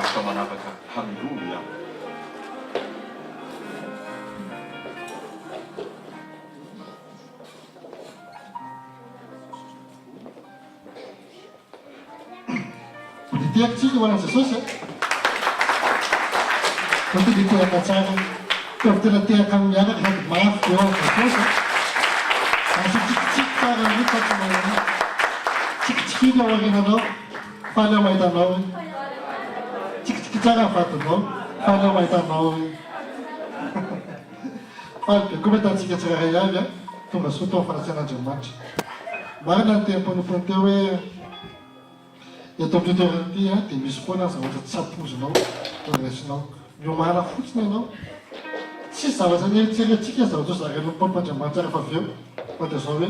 Andriamanitra manavaka. Haleloia. Nitehaka tsika ho an'i Jesosy a! Zao tena nitehaka tsara. Ataovy tena tehaka miaraka sady mafy be ho an'i Jesosy a! Asio tsikitsiky tsara mihitsy fa tsy mahay Tsikitsikiana ao aoriananao, faly aho mahita anao e! Tsikitsiky tsara ny vadinao, faly aho mahita anao e! Faly be koa mahita antsika tsirairay avy a! Tonga soa tao amin'ny fanatrehan'Andriamanitra. Marina ny tenin'ny mpanompony teo hoe eto amin'ity toerana ity dia misy foana ny zavatra tsy ampoizinao ho raisinao. Miomàna fotsiny ianao. Tsisy zavatra nieritreretintsika ny zavatra ho zarain'ny mpanompon'Andriamanitra rehefa avy eo fa dia izao hoe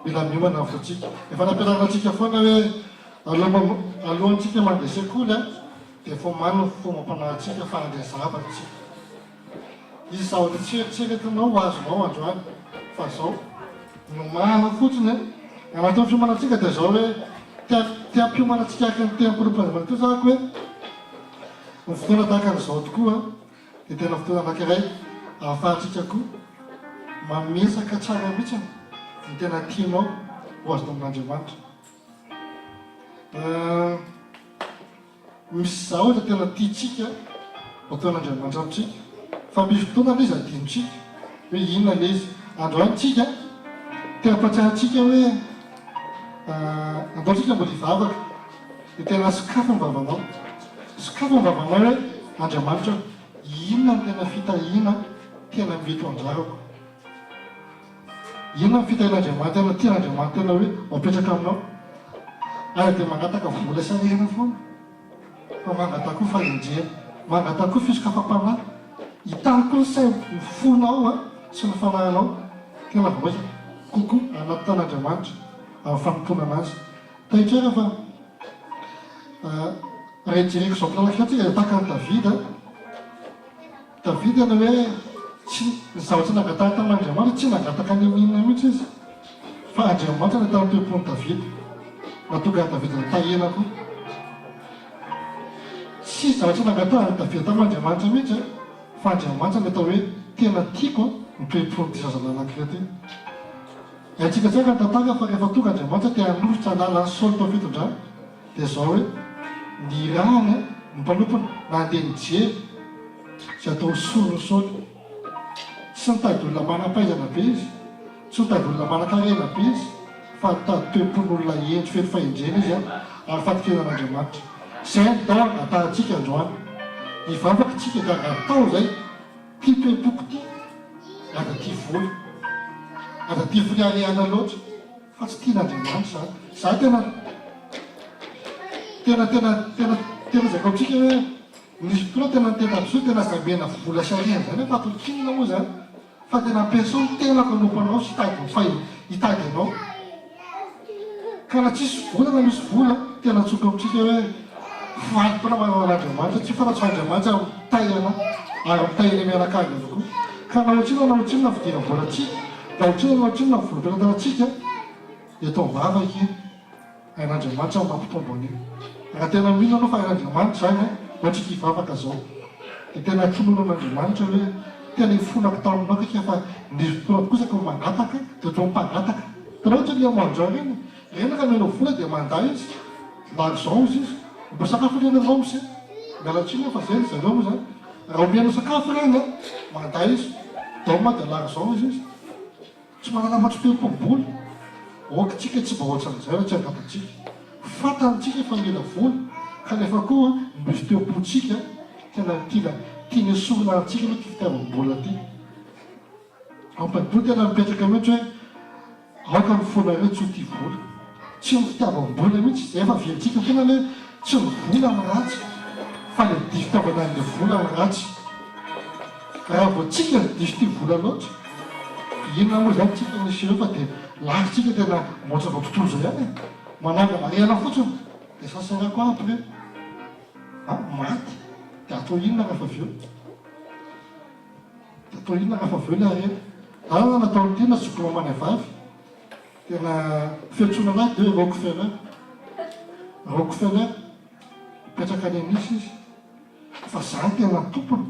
mila miomana ny fontsika. Efa nampianarina antsika foana hoe alohantsika mandeha sekoly dia efa omany ny fo amam-panahintsika fa handray zavatra isika. Hisy zavatra tsy eritreretinao ho azonao androany fa zao miomàna fotsiny e! Anatin'ny fiomanantsika dia zao hoe te te hampiomana antsika araka ny teham-pinoam-panjavana teo zahako hoe ny fotoana tahaka an'izao tokoa dia tena fotoana anankiray ahafahantsika koa mamesaka tsara mihitsy ny tena tianao ho azonao amin'Andriamanitra. Misy zavatra tena tiantsika ataon'Andriamanitra amintsika, fa misy fotoana ilay izy adinontsika hoe inona ilay izy. Androany tsika te hampatsiahy antsika hoe andao tsika mbola hivavaka, dia tena sokafy ny vavanao, sokafy ny vavanao hoe Andriamanitra ô, inona no tena fitahiana tena mety ho anjarako? Inona ny fitahian'Andriamanitra tena tian'Andriamanitra tena hoe ho apetraka aminao? Aza dia mangataka vola sy harena foana fa mangataha koa fahendrena, mangataha koa fisokafam-panahy, hitahy koa ny saina, ny fonao sy ny fanahinao tena vao maika kokoa anaty tan'Andriamanitra amin'ny fanompoana an'Azy. Tahitrera fa raha hijereko izao mpilalaky izao tsika dia tahaka an'i Davida. Davida ilay hoe tsy ny zavatra nangatahany tamin'Andriamanitra, tsy nangataka n'inon'inona mihitsy izy, fa Andriamanitra no tamin'ny toe-pon'i Davida, nahatonga an'i Davida nitahina koa. Tsy zavatra nangatahan'i Davida tamin'Andriamanitra mihitsy, fa Andriamanitra no atao hoe tena tiako ny toe-pon'ity zazalahy anankiray ity. Haintsika tsara ny tantara fa rehefa tonga Andriamanitra te hanolotra hanala an'i Saoly tao fitondrana, Dia izao hoe, nirahana ny mpanompony nandeha nijery izay atao ho solon'i Saoly. Tsy nitady olona manam-pahaizana be izy, tsy nitady olona manan-karena be izy, fa nitady toe-pon'olona hendry feno fahendrena izy ary fatokiana an'Andriamanitra. Izay no tao angatahantsika androany. Hivavaka isika ka angataho izay ity toe-poko ity, aza tia vola, aza tia fireharehana loatra. Fa tsy tian'Andriamanitra izany. Za tena tena tena tena tena lazaiko amintsika hoe nisy fotoana tena niteny tamin'i Jesoa tena aza omena vola sy harena izany aho fa ataoko inona moa izany fa tena ampiasao ny tenako hanompo anao sy hitady ny fahi hitady anao. Ka na tsisy vola na misy vola tena antsoiko amintsika hoe faly foana manana an'Andriamanitra tsy fantatro fa Andriamanitra mitahy anah ary mitahy anay mianakavy avokoa. Ka na ohatrinona na ohatrinona fidiram-bolantsika Na ohatrinona na ohatrinona ny volam-pitantanantsika eto am-bava akia, hain'Andriamanitra ny mampitombo an'io. Raha tena mino ianao fa hain'Andriamanitra izany an, ohatra ity hivavaka izao, dia tena tononina amin'Andriamanitra hoe tena ifonako taminao akia fa nisy fotoana tokoa isaka mangataka dia ohatran'ny mpangataka. Hitanao ohatra ilay mendiant ireny, ireny raha omenao vola dia mandà izy, l'argent hozy izy, mba sakafo ireny l'homme se, miala tsiny aho fa zay ry zareo moa izany. Raha omena sakafo ireny an, mandà izy, donne de l'argent hozy izy. Tsy manana afa-tsy toe-pombola. Ok tsika tsy mba ohatran'izay raha tsy angamba-tsika. Fantany tsika fa mila vola, kanefa koa misy toe-pontsika tena tiana tiana esorina antsika aloha ity fitiavam-bola ity. Ao baiboly tena mipetraka mihitsy hoe aoka ny fonareo tsy ho tia vola. Tsy ny fitiavam-bola mihitsy, izay efa averintsika foana anie, tsy ny vola no ratsy fa ilay diso fitiavana an'ilay vola no ratsy. Raha vao tsika no diso tia vola loatra, inona moa izany tsika no hiseho eo fa dia lasa tsika tena mihoatra izao tontolo izao ihany e! Manangana harena fotsiny dia ça sert à quoi après? Ah, maty, dia atao inona rehefa avy eo? Dia atao inona raha fa avy eo ilay harena? Zany zany nataon'i Tiana zoky mamany vavy. Tena fiantsoana anahy dia hoe Rockefeller. Rockefeller. Mipetraka any Nice izy. Fa za no tena tompony.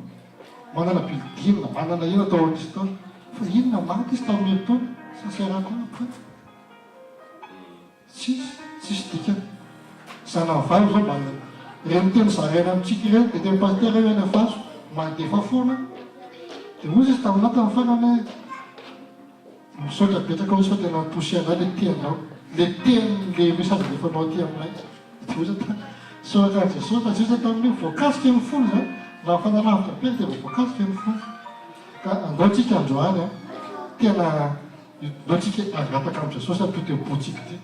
Manana building, manana inona tao amin'izy tao. Fa inona maty izy tamin'ny herintaona? Ça sert à quoi après? Tsisy, tsisy dikany. Zanany vavy zao mba ireny teny zaraina amintsika ireny dia teny pasitera io any Afaso, mandefa foana. Dia hoy izy taminah tamin'ny farany hoe misaotra betsaka hozy fa tena ni-toucher anay le teninao, le teny, le message alefanao aty aminay. Dia hoy izy ta, misaotra an'i Jesosy fa Jesosy tamin'io voakasika ny fony izany, raha mifanalavitra be dia vao voakasika ny fony. Ka andao tsika androany an, tena Ndao tsika hangataka amin'i Jesosy amin'ity teo-pontsika ity.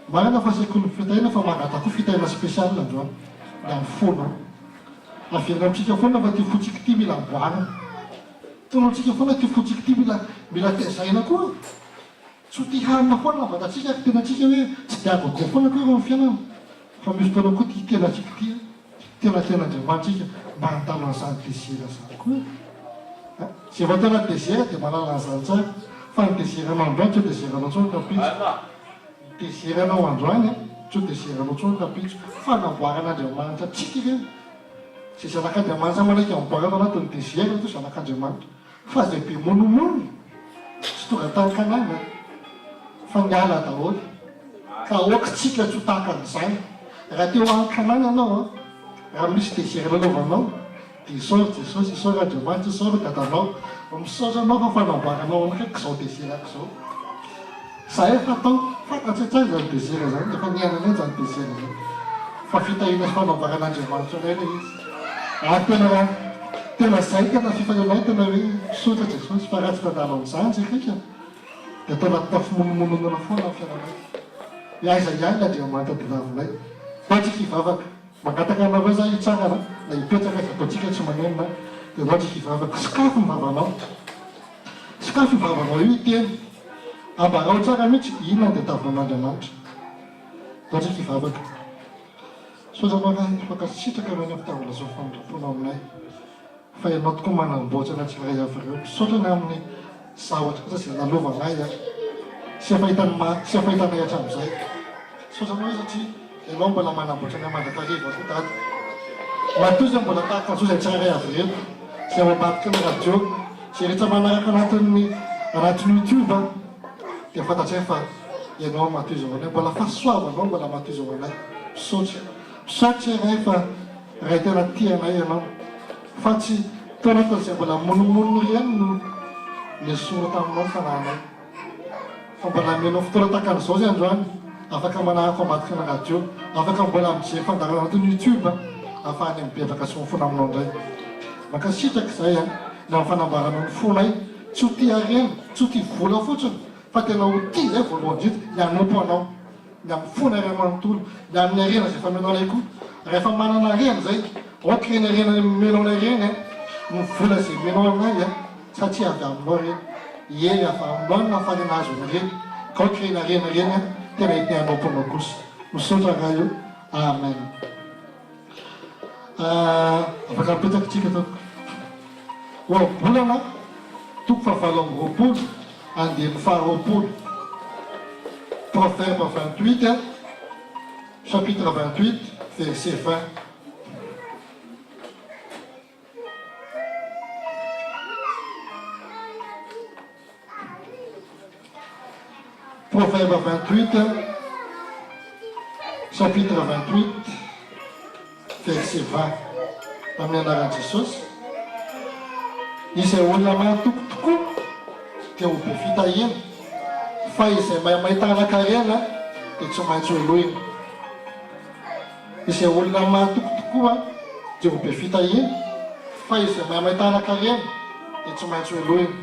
Marina fa sekolin'ny fitahiana fa mangataka koa fitahiana spécial androany. Ny amin'ny fonao. Averina amintsika foana fa ity fontsika ity mila amboarina. Tonontsika foana ity fontsika ity mila mila tezaina koa e. Tsy ho tia hanina foana ny vatantsika ary tenantsika hoe tsy dia agoagoa foana akory amin'ny fiainana. Fa misy fotoana koa ity tenantsika ity an. Tena tian'Andriamanitra isika mba handalo an'izany désir izany koa e! Izay efa tao anaty désert dia mahalala an'izany tsara fa ny désir-nao androany tsy ho désir-nao intsony rahampitso. Ny désir-nao androany tsy ho désir-nao intsony rahampitso. Fanamboaran'Andriamanitra antsika ireny. Izay zanak'Andriamanitra manaiky amboarina ao anatin'ny désert no zanak'Andriamanitra. Fa izay be monomonona tsy tonga tany Kanana fa niala daholo. Ka aoka tsika tsy ho tahaka an'izany. Raha te ho any Kanana ianao an, raha misy désert lalovanao dia isaory Jesosy, isaory Andriamanitra, isaory dadanao. Misaotra anao fa fanamboaranao anakaiky izao désert-ko izao. Za efa tao, fantatray tsara izany désert izany, efa niainanay izany désert izany. Fa fitahiana sy fanamboaran'Andriamanitra anay ilay izy. Ary tena raha, tena zay tena fifalianay tena hoe misaotra Jesosy fa raha tsy nandalo an'izany zay kaika dia tao anatina fimonomononana foana ny fiainanay. Hoe aiza ihany ilay Andriamanitra tadiavinay. Ndao tsika hivavaka. Mangataka anareo za hitsangana na hipetraka izay ataontsika tsy manenina dia ndao tsika hivavaka. Sokafy ny vavanao. Sokafy io vavanao io hiteny. Ambarao tsara mihitsy inona no tadiavinan'Andriamanitra. Ndao tsika hivavaka. Misaotra anao Ray fankasitraka anao ny amin'ny fitiavana sy ny famindram-ponao aminay. Fa ianao tokoa manamboatra ny antsirairay avy ireo. Misaotra ny amin'ny zavatra rehetra izay lalovanay sy efa hitan'ny ma sy efa hitanay hatramin'izay. Misaotra anao satria ianao mbola manamboatra anay mandrakariva koa Dada. Matoa izay mbola tahaka an'izao izay tsirairay avy ireto, izay ao ambadiky ny radio, izay rehetra manaraka anatin'ny anatin'ny youtube dia fantatray fa ianao matoa izao anay. Mbola fahasoavanao mbola matoa izao anay. Misaotra. Misaotra Ray fa Ray tena tia anay ianao fa tsy tao anatin'izay mbola monomonona ireny no nesorina taminao ny fanahinay fa mbola amenao fotoana tahaka an'izao izay androany afaka manaraka ao ambadiky ny radio afaka mbola mijery fandaharana anatin'ny youtube ahafahanay mibebaka sy mifona aminao indray. Mankasitraka izay an ny amin'ny fanambaranao ny fonay tsy ho tia harena tsy ho tia vola fotsiny fa tena ho tia izay voalohany indrindra ny hanompo anao. Ny amin'ny fonay iray manontolo, ny amin'ny harena izay efa nomenao anay koa. Rehefa manana harena izay, aoka ireny harena nomenao anay ireny, ny vola izay omenao anay, satria avy aminao ireny. Eny, avy aminao no nahafahana nahazo an'ireny, ka aoka ireny harena ireny tena entinay hanompo anao kosa. Misaotra Ray o. Amen. Afaka mipetraka tsika tompoko. Ohabolana toko fahavalo amby roapolo andininy faharoapolo. Proverbe 28 chapitre 28 verset 20. Proverbe 28, chapitre 28, verset 20. Amin'ny anaran'i Jesosy, izay olona mahatoky tokoa dia ho be fitahiana, fa izay maimay tanan-karena dia tsy maintsy holoina. Izay olona mahatoky tokoa dia ho be fitahiana, fa izay maimay tanan-karena dia tsy maintsy holoina.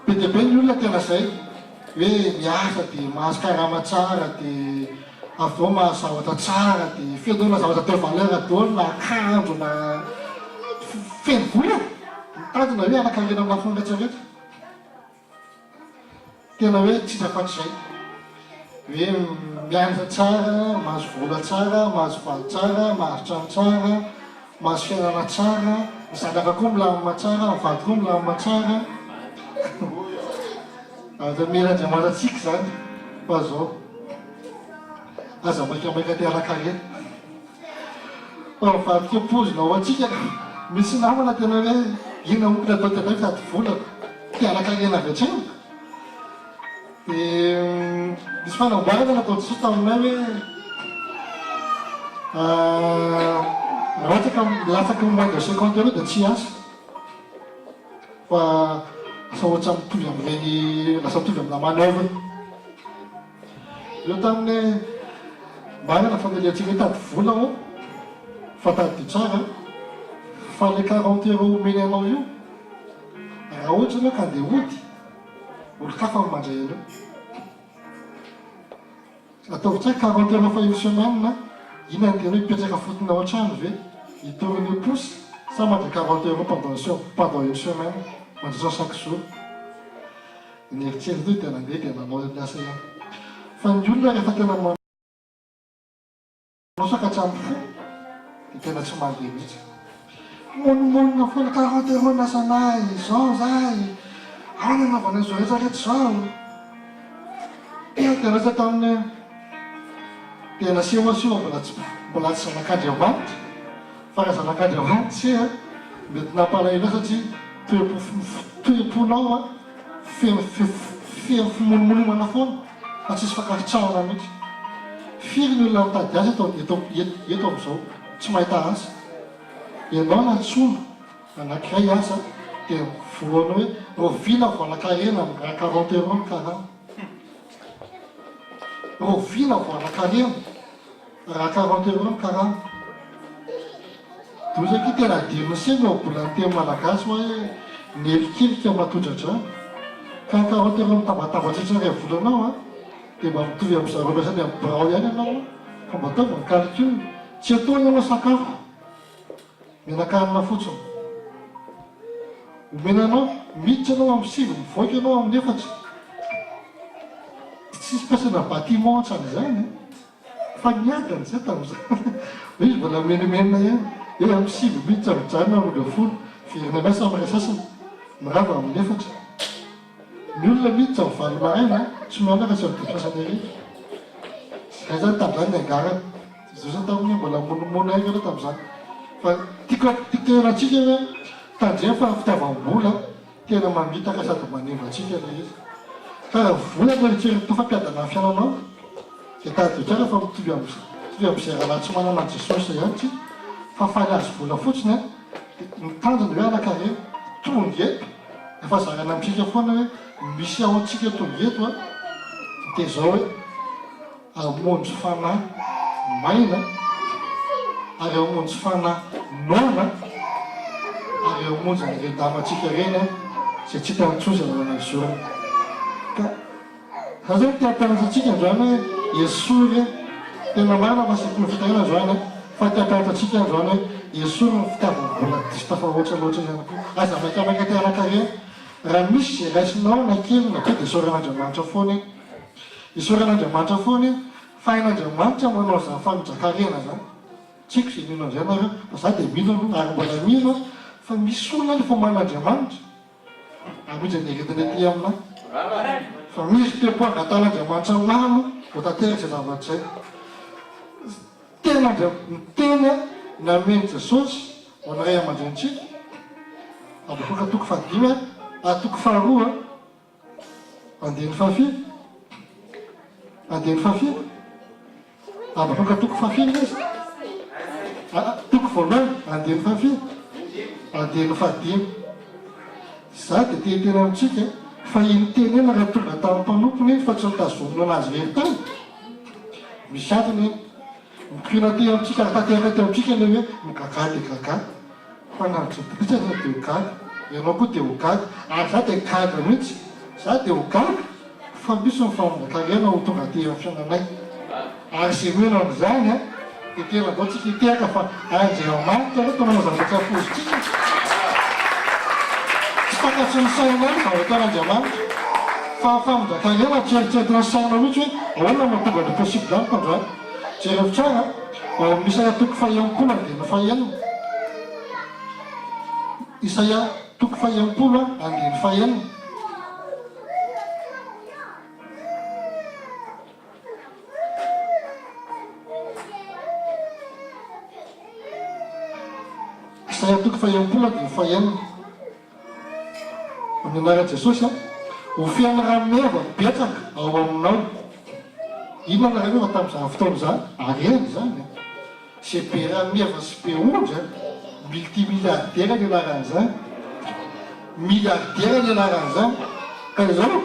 Be dia be ny olona tena izay, hoe miasa dia mahazo karama tsara dia avy eo mahazo zavatra tsara dia fenoina zavatra de valeur daholo na akanjo na feno vola e! Mitandrina hoe hanan-karena amin'ny lafiny rehetra rehetra. Tena hoe tsisy afa-tsy izay. Hoe mianatra tsara, mahazo vola tsara, mahazo vady tsara, mahazo trano tsara, mahazo fiainana tsara, ny zanaka koa milamina tsara, ny vady koa milamina tsara. Aza mila Andriamanitra antsika izany fa zao. Aza maikamaika te hanan-karena. Fa mivadika poizina ho antsika ka. Misy namana tena hoe inona moa no atao tena hoe mitady vola ko. Te hanan-karena avy hatrany. Dia nisy fanamboarana nataon'i Jesoa taminay hoe raha ohatra ka milatsaka moins de 50 euros dia tsy hiasa. Fa lasa ohatra mitovy amin'ireny, lasa mitovy amina manoeuvre. Eo tamin'ny marina fa nalehantsika hitady vola aho fa tadidio tsara fa le 40 euros omeny anao io raha ohatra ianao ka andeha hody olon-kafa no mandray an'io. Ataovy tsara 40 euros fa une semaine inona no tena hoe hipetraka fotony ao an-trano ve hitory ny pouce sa mandray 40 euros pendant pendant une semaine mandritra chaque jour. Ny eritreritra io dia nandeha dia nanao ny asa ihany. Fa ny olona rehefa tena manao saka hatramin'ny fo dia tena tsy mandeha mihitsy. Mimonomonona foana, 40 euros ny asanay, izao izahay, ahoana anaovana an'izao rehetra rehetra izao. Tena dia lasa tamin'ny dia nasehoaseho mbola tsy mbola tsy zanak'Andriamanitra. Fa raha zanak'Andriamanitra se a, mety nampalahelo ahy satria toe-po toe-ponao a feno feno fimonomonomana foana fa tsisy fankasitrahana mihitsy. Firy ny olona mitady asa eto eto eto amin'izao tsy mahita asa. Ianao nantsoina anankiray asa dia voanao hoe rahoviana vao hanan-karena amin'ny raha 40 euros ny karama. Rahoviana vao hanan-karena. Raha 40 euros ny karama. Doza akia tena adinon'i se ny ohabolana teny malagasy hoe ny helikilika maha-tondra-drano. Ka ny 40 euros mitabataba tratran'ny iray volana ao an, dia mba mitovy amin'ny zareo miasa any amin'ny birao ihany ianao an, fa mba ataovy ny calcul. Tsy ataony aloha sakafo. Menaka hanina fotsiny. Omena anao, miditra ianao amin'ny sivy, mivoaka ianao amin'ny efatra. Tsisy mpiasana bâtiment ohatran'izany an. Fa niadana izay tamin'izany. Hoe izy mbola mimenomenona ihany. Hoe amin'ny sivy miditra mijanona 12, verina miasa amin'ny iray sasany, mirava amin'ny efatra. Ny olona miditra amin'ny valo maraina, tsy miala raha tsy amin'ny dimy sasany hariva. Izay izany tamin'izany niangarana. Jesosy tamin'ny mbola monomona ihany aloha tamin'izany. Fa tiako tiako tenenina antsika hoe tandremo fa fitiavam-bola tena mamitaka sady manimba antsika ilay izy. Ka raha vola no eritreretinao fa mpiadana ny fiainanao dia tadidio tsara fa mitovy amin'ny mitovy amin'izay rahalahy tsy manana an'i Jesosy izay ihany tsika fa faly azo vola fotsiny an dia ny tanjona hoe hanan-karena. Tonga eto efa zarana amintsika foana hoe misy ao antsika tonga eto an dia izao hoe Hamonjy fanahy maina, ary hamonjy fanahy noana, ary hamonjy an'ireny namantsika ireny izay tsy hitany intsony izay lalana hizorana. Ka za zany te hampianatra antsika androany hoe esory, tena marina fa sekoly fitahiana androany fa te hampianatra antsika androany hoe esory ny fitiavam-bola diso tafahoatra loatra ihany koa. Aza maikamaika te hanan-karena. Raha misy izay raisinao na kely na be dia isaoran'Andriamanitra foana e. Isaorana Andriamanitra foana e! Fa hain'Andriamanitra manao izany famindran-karena izany. Tsy haiko izay mino an'izay nareo, fa za dia mino aloha, ary mbola mino aho fa misy olona any efa omanin'Andriamanitra hamindra ny aretina ety aminà. Fa misy tempo angatahan'Andriamanitra aminà aloha vao tanteraka izay zavatra izay. Tena Andria, ny teny namen'i Jesosy ho an'ny ray aman-drenintsika, Habakoka toko fahadimy a, toko faharoa, Andininy fahafiry? Andininy fahafiry? Habakoka toko fahafiry ilay izy? Ah, toko voalohany, andininy fahafiry? Andininy fahadimy. Izaho dia te hiteny amintsika fa iny teny iny raha tonga tamin'ny mpanompony iny fa tsy notazomina an'azy irery tany. Misy antony iny. Mikoriana aty amintsika ary tanteraka aty amintsika ilay hoe migagà dia gagà. Fa na ny jentilisa aza dia ho gaga. Ianao koa dia ho gaga. Ary za dia gaga mihitsy. Za dia ho gaga fa misy ny famongan-karena ho tonga aty amin'ny fiainanay. Ary izay mino an'izany an, dia tena andao tsika hitehaka fa Andriamanitra aloha tena manao zavatra tsy ampoizintsika. Tsy takatry ny sainay ny zavatra ataon'Andriamanitra. Fa ny famindran-karena tsy eritreretin'ny sainao mihitsy hoe ahoana no mahatonga ny possible amiko androany. Jereo tsara ao amin'ny Isaia toko faha-enimpolo andininy fahenina. Isaia toko faha-enimpolo andininy fahenina. Isaia toko faha-60 andininy fahenina. Amin'ny anaran'i Jesosy an. Ho feno rameva betsaka ao aminao. Inona ny rameva tamin'izany fotoana izany? Harena izany an. Izay be rameva sy be ondry an. Multimilliardaire ny anaran'izany. Milliardaire ny anaran'izany. Ka izao,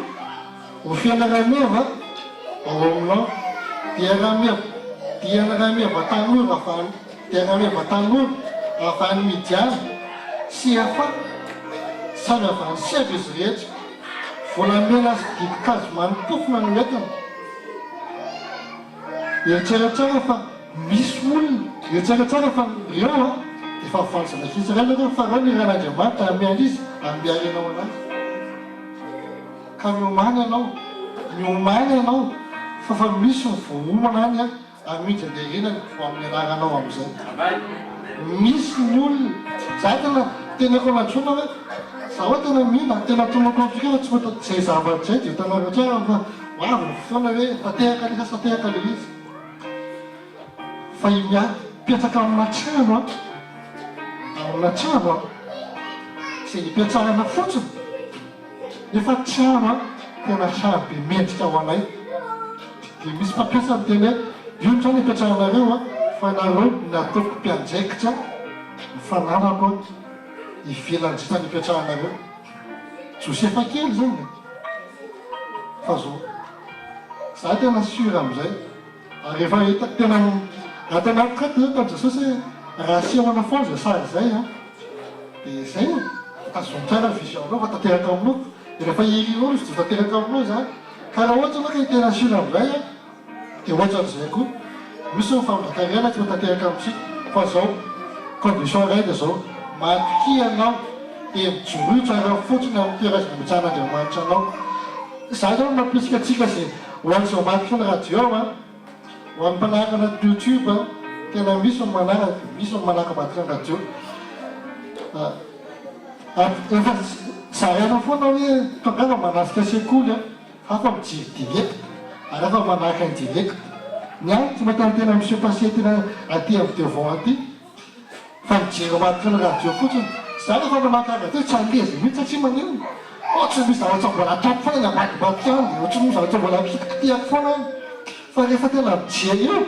ho feno rameva ao aminao. Dia rameva, dia ny rameva tanora avy any. Dia rameva tanora avy any Midiana sy Efa, samy avy any Seba izy rehetra. Volamena sy ditin-kazo mani-pofona no entiny. Eritrereto tsara fa misy olona, eritrereto tsara fa ireo an, dia efa faly zanak'i Israely ireo, fa ireo nirin'Andriamanitra hanome an'iza? Hanome harena ho an'azy. Ka miomàna ianao, miomàna ianao, fa efa misy ny voaomana any an. Amidy andeha ny ho amin'ny anaranao amin'izay. Misy ny olona, za tena teneko anadrona hoe za hoa tena mino ary tena tonoko antsika fa tsy mety izay zavatra izay dia hitanareo tsara fa ho avy ny fotoana hoe tanteraka ilay izy sa tsy tanteraka ilay izy. Fa i Mialy mipetraka amina trano an, amina trano an, izay ipetrahana fotsiny. Nefa trano an, tena trano be mendrika ho anay. Dia misy mpampiasa miteny hoe, io ny trano ipetrahanareo an, fa nareo no nataoko mpiandraikitra ny fananako an, ivelan'ny trano ipetrahanareo. Josefa kely izany e! Fa zao, za tena sûr amin'izay. Ary efa hita, tena ato anatiko ato dia hitan'i Jesosy hoe raha asehona foana izay sary izay an, dia izay e, tazomy tsara ny vision-nao fa tanteraka aminao, dia rehefa irinao izy dia tanteraka aminao izany. Ka raha ohatra ianao ka hiteny asehona amin'izay an, dia ohatran'izay koa, misy ny famindran-karena tsy ho tanteraka amintsika, fa izao, condition iray dia izao, matokia ianao, dia mijoroa tsara fotsiny amin'ny toerana izay nametrahan'Andriamanitra anao. Izaho izao no mampirisika antsika izay ho an'izao ambadiky ny radio an, ho an'ny mpanaraka anaty youtube an, tena misy ny manaraka, misy ny manaraka ambadiky ny radio. Efa zaraina foana hoe tongava manatrika sekoly an, hafa mijery direct ary hafa manaraka indirect. Ny ahy tsy mahita ny tena mi-se passer tena aty amin'ny devant aty. Fa mijery ambadiky ny radio fotsiny. Za rehefa mamaky radio tsy à l'aise mihitsy satria maninona? Ohatry ny misy zavatra mbola ataoko foana any ambadimbadika any, ohatry ny misy zavatra mbola kitikitihako foana any. Fa rehefa tena mijery eo,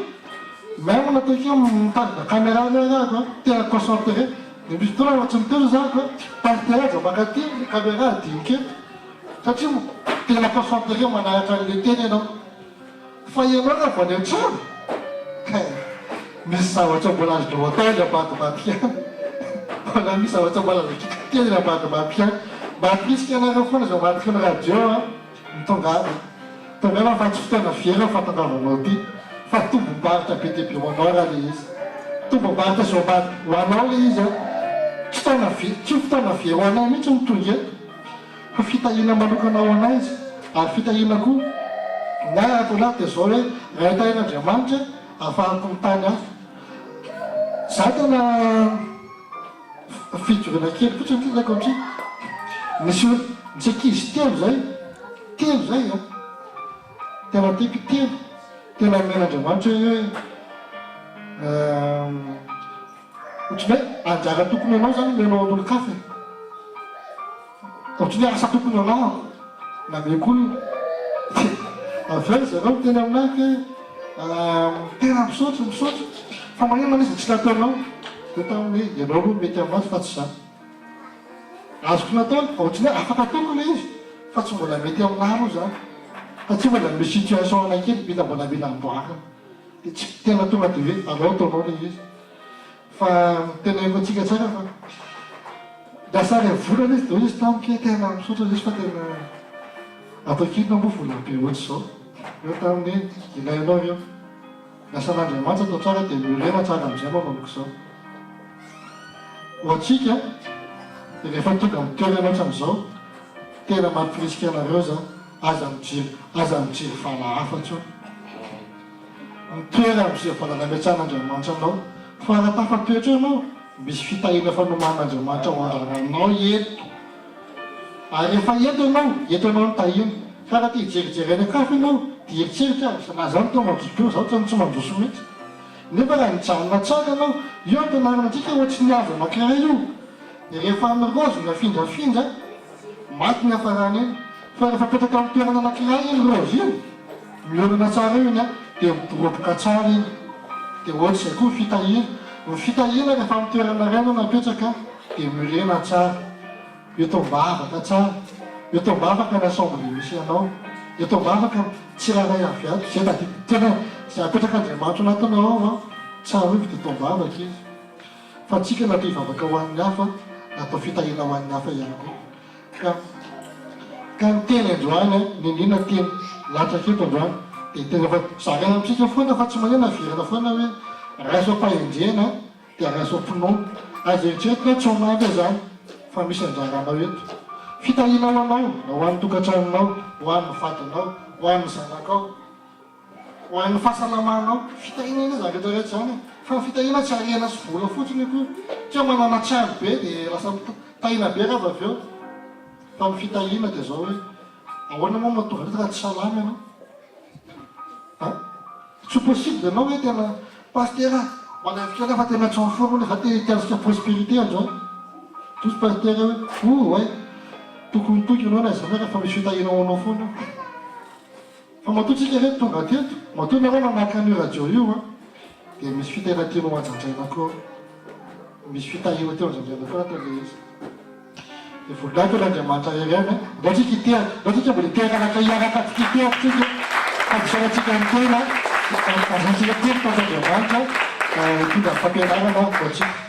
même na ataoko hoe mitazona caméra aloha ary aho an, tena concentré, dia misy fotoana aho tsy miteny za ko, par terre aza mankaty ny caméra adinoko eto. Satria tena concentré manaraka an'ilay teny ianao. Fa ianao raha vao any an-trano kay misy zavatra mbola azonao atao any ambadimbadika any, mbola misy zavatra mbola azo kitikitihina any ambadimbadika any. Mba hampirisika anareo foana izay ambadiky ny radio an, mitongava, tongava fa tsy fotoana very ny fahatongavanao aty fa tombom-barotra be dia be ho anao raha ilay izy. Tombom-barotra izao ambadika ho anao ilay izy an, tsy fotoana very, tsy fotoana very ho anay mihitsy ny tonga eto. Fa fitahiana manokana ho anay izy, ary fitahiana koa ny ahy ato anaty dia izao hoe raha tahian'Andriamanitra ahafahako mitany hafa. Za tena fijoroana kely fotsiny ity laiko satria misy misy ankizy telo zay, telo zay an, tena tiako telo, tena nomen'Andriamanitra hoe ohatran'ny hoe anjara tokony ho anao zany omenao an'olon-kafa e. Ohatry ny asa tokony hanahako, nameko olona. Dia avy eo ry zareo miteny aminah hoe tena misaotra, misaotra, fa maninona izy no tsy nataonao? Dia taminy hoe ianao aloha no mety aminazy fa tsy za. Azoko natao, ohatry ny hoe afaka ataoko ilay izy fa tsy mbola mety aminah aloha izany. Satria mbola misy situation anay kely mila mbola mila amboarina. Dia tsy tena tonga dia hoe alao ataonao ilay izy. Fa teneniko antsika tsara fa lasa iray volana izy dia hoy izy tamiko hoe tena misaotra izy fa tena ataoko inona moa vola be ohatr'izao. Hoy aho taminy hoe ilainao ireo. Ny asan'Andriamanitra atao tsara dia miorena tsara amin'izay manomboka izao. Ho antsika rehefa tonga amin'ny toerana ohatran'izao, tena mampirisika anareo za, aza mijery aza mijery vala hafa intsony. Ny toerana izay mbola nametrahan'Andriamanitra anao. Fa raha tafatoetra eo ianao, misy fitahiana efa nomanin'Andriamanitra ho andraranao eto. Ary rehefa eto ianao, eto ianao no tahiana. Fa raha te hijerijery any an-kafa ianao, dia hieritreritra ary, na izaho no toa mandroso be, izaho ohatran'ny tsy mandroso mihitsy. Nefa raha nijanona tsara ianao, io ampianarina antsika ohatry ny hazo anankiray io, rehefa ny raozy no afindrafindra, maty ny hafarana iny. Fa rehefa apetraka amin'ny toerana anankiray iny raozy iny, miorina tsara eo iny an, dia midoroboka tsara iny. Dia ohatr'izay koa ny fitahiana. Ny fitahiana rehefa amin'ny toerana iray ianao no apetraka dia miorena tsara. Eto am-bavaka tsara. Eto am-bavaka ny assemblée misy anao. Eto am-bavaka ny tsirairay avy ato. Izay tadidy tena izay apetrak'Andriamanitra ao anatinao ao an, tsarovy dia eto am-bavaka izy. Fa tsika natao hivavaka ho an'ny hafa, natao fitahiana ho an'ny hafa ihany koa. Ka ka ny teny androany an, n'inon'inona teny latsaka eto androany dia tena efa zaraina amintsika foana fa tsy manina averina foana hoe raiso am-pahendrena Dia raiso am-pinoana. Aza eritreretina hoe tsy ao anao izany, fa misy anjaranao eto. Fitahiana ho anao, na ho an'ny tokantranonao, ho an'ny vadinao, ho an'ny zanakao, ho an'ny fahasalamanao. Fitahiana anie izany rehetra rehetra izany e! Fa ny fitahiana tsy harena sy vola fotsiny akory. Tsy hoe manana trano be dia lasa tahiana be raha vao avy eo. Fa ny fitahiana dia izao hoe, ahoana moa no mahatonga an'io raha tsy salama ianao? An? Tsy possible ianao hoe tena Pasitera mba laivo kely aho fa tena tsy en forme za te hikasika prospérité androany. Toa izy Pasitera hoe oh ouais tokony toky ianao na izany ary fa misy fitahiana ho anao foana eo. Fa matoa tsika reto tonga teto, matoa nareo nanaraka an'io radio io an, dia misy fitahiana tianao hanjandraina koa ao. Misy fitahiana tianao hanjandraina koa anatin'ilay izy. Dia voninahitra ho an'Andriamanitra irery ihany an! Ndao tsika hitehaka, ndao tsika mbola hitehaka araka hiaraka antsika hitehaka tsika, fampisaorantsika ny tena, azontsika toky fa Andriamanitra hitondra ny fampianarana ho antsika.